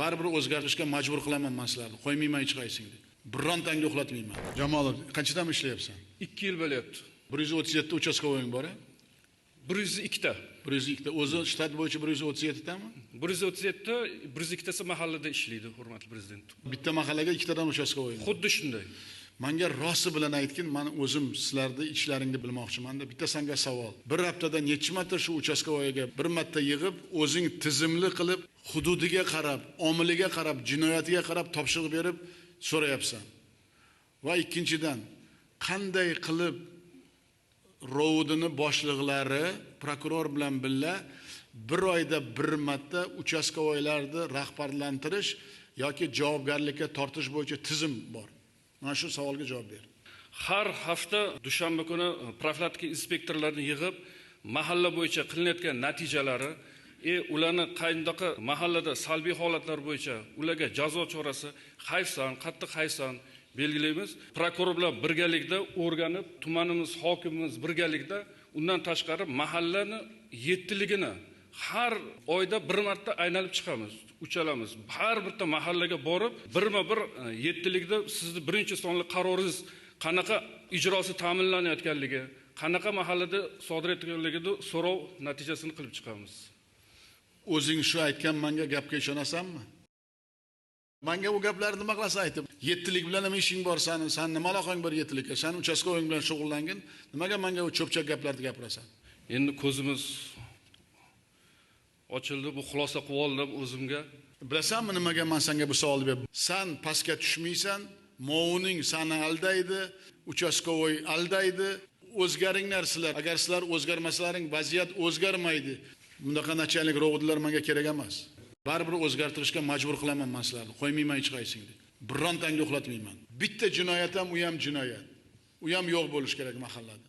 Baribir o'zgartirishga majbur qilaman man sizlarni. Qo'ymayman hech qaysingni. Birontangni uxlatmayman. Jamolov, qanchadan ishlayapsan? 2 yil bo'lyapti. 137 участковый bor a? 102 ta. 102 ta. O'zi shtat bo'yicha 137 tami? 137 ta, 102 tasi mahallada ishlaydi, hurmatli prezident. Bitta mahallaga ikkitadan участковый. Xuddi shunday. Manga rosti bilan aytgin, man o'zim sizlarni ishlaringni bilmoqchimanda. Bitta sanga savol. Bir haftada necha marta shu участковый ga bir marta yig'ib, o'zing tizimli qilib, hududiga qarab, omiliga qarab, jinoyatiga qarab topshiriq berib so'rayapsan. Va ikkinchidan, qanday qilib РОВД ni boshliqlari prokuror bilan birga bir oyda bir marta участковый larni rahbarlantirish yoki javobgarlikka tortish bo'yicha tizim bor. Mana shu savolga javob ber. Har hafta dushanba kuni profilaktika inspektorlarini yig'ib, mahalla bo'yicha qilinayotgan natijalari, ularni qandaqa mahallada salbiy holatlar bo'yicha ularga jazo chorasi hayfsan, qattiq hayfsan belgilaymiz. Prokuror bilan birgalikda o'rganib, tumanimiz hokimimiz birgalikda, undan tashqari mahallani yettiligini har oyda bir marta aylanib chiqamiz, uchalamiz. Har bitta mahallaga borib, birma-bir yettilikda sizni birinchi sonli qaroringiz qanaqa ijrosi ta'minlanayotganligi, qanaqa mahallada sodir etilganligini so'rov natijasini qilib chiqamiz. O'zing shu aytgan menga gapga ishonasanmi? Menga u gaplarni nima qilasan aytib? Yettilik bilan nima ishing bor sani? San nima aloqang bor yettilikka? San участковый bilan shug'ullangin. Nimaga menga u cho'pchak gaplarni gapirasan? Endi ko'zimiz ochildi, bu xulosa qilib oldim o'zimga. Bilasanmi nimaga men senga bu savolni berdim? San pastga tushmaysan, movuning sani aldaydi, участковый aldaydi. O'zgaringlar sizlar. Agar sizlar o'zgarmasalaring, vaziyat o'zgarmaydi. Bunaqa начальник РОВД lar menga kerak emas. Baribir o'zgartirishga majbur qilaman man sizlarni. Qo'ymayman hech qaysingni. Birontangni uxlatmayman. Bitta jinoyat ham, u ham jinoyat. U ham yo'q bo'lish kerak mahallada.